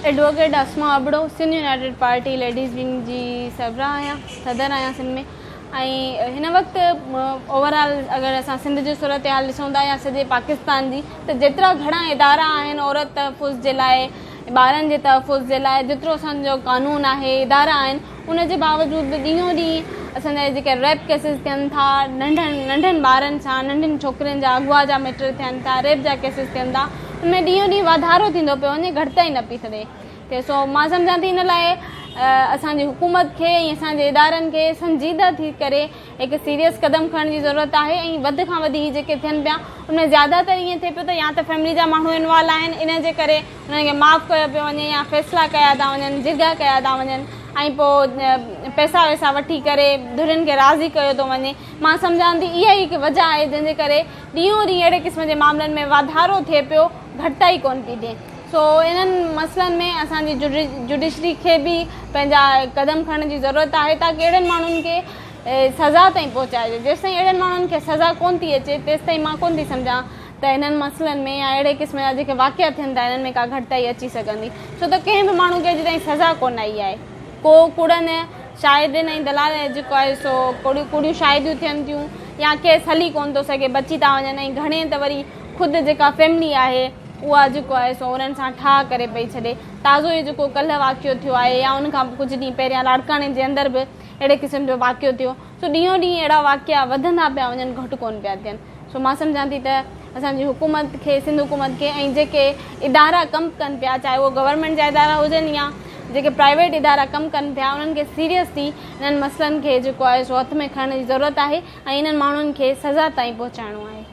Advocate Asma Abro Sindh united party ladies wing جي سربراهه آهيان صدر آهيان سنڌ ۾ ۽ هن وقت اوور آل اگر اسان سنڌ جي صورتحال ڏسون ٿا يا سڄي پاڪستان جي ته جيترا گهڻا ادارا آهن عورت تحفظ جي لاء ٻارن جي تحفظ جي لاء جيترو اسان جو قانون آهي ادارا آهن ان جي باوجود به ڏينهون ڏينهن اسان جا جيڪي ريپ ڪيسز ٿين ٿا ننڍن ننڍن ٻارن سان ننڍين ڇوڪرين جا اغوا جا ميٽر ٿين ٿا ريپ جا ڪيسز ٿين ٿا ان ۾ ڏينهون ڏينهن واڌارو ٿيندو پيو وڃي گهٽتائي نه پئي ٿئي ٿئي سو مان سمجهان ٿي ان لاء اسان جي حڪومت کي ۽ اسان جي ادارن کي سنجيده ٿي ڪري هڪ سيريس قدم کڻڻ جي ضرورت آهي ۽ وڌ کان وڌ هي جيڪي ٿين پيا ان ۾ زياده تر ائين ٿئي پيو ته يا ته فيملي جا ماڻهو انوالو آهن ان جي ڪري انهن کي معاف ڪيو پيو وڃي يا فيصلا ڪيا ٿا وڃن جرڳا ڪيا ٿا وڃن ۽ پوء پئسا وئسا وٺي ڪري ڌرين کي راضي ڪيو ٿو وڃي مان سمجهان ٿي اها ئي هڪ وجه آهي جنهن جي ڪري ڏينهون ڏينهن اهڙي قسم جي معاملن ۾ واڌارو ٿئي پيو گهٽتائي ڪونه پئي ٿئي. سو انهن مسئلن ۾ اسان جي جڊيشري کي به پنهنجا قدم کڻڻ جي ضرورت آهي تاڪه اهڙن ماڻهن کي سزا تائين پهچائجي جيستائين اهڙن ماڻهن کي سزا ڪونه ٿي اچي تيستائين مان ڪونه ٿي سمجهان ته انهن مسئلن ۾ يا اهڙي قسم جا جيڪي واقعا ٿين ٿا انهن ۾ ڪا گهٽتائي اچي سگهندي ڇو ته ڪنهن به ماڻهو کي اڄ تائين سزا ڪونه آئي آهي ڪو ڪوڙن شاهدين ۽ دلال جيڪو آهي سو ڪوڙيون ڪوڙيون شاهديون ٿين ٿيون يا ڪيس هلي ڪونه ٿو سگهي بچي ٿا وڃن ۽ گهڻي ته وري خود جيڪا فيملي آهي اها جيڪو آهي سو انهن سان ٺاهه ڪري پئي ڇڏي. تازو ئي جيڪو ڪلهه واقعو ٿيو آهي يا ان کان ڪجهه ڏينهن پهريان لاڙڪاڻي جي اندر به اهڙي قسم جو واقعو ٿيو سو ڏينهون ڏينهن اهڙا واقعا وڌندا پيا وڃن گهٽ ڪونه پيا ٿين. سو مان سمجهان ٿي ته اسان جي حڪومت کي سنڌ حڪومت کي ۽ جيڪي ادارا ڪم ڪن پيا چاهي اهو گورنمينٽ جا ادارا هجن يا جيڪي پرائيويٽ ادارا ڪم ڪن پيا انهن کي سيريس ٿي انهن مسئلن کي جيڪو آهي سو هٿ ۾ کڻڻ جي ضرورت آهي ۽ انهن ماڻهن کي سزا تائين پهچائڻو آهي.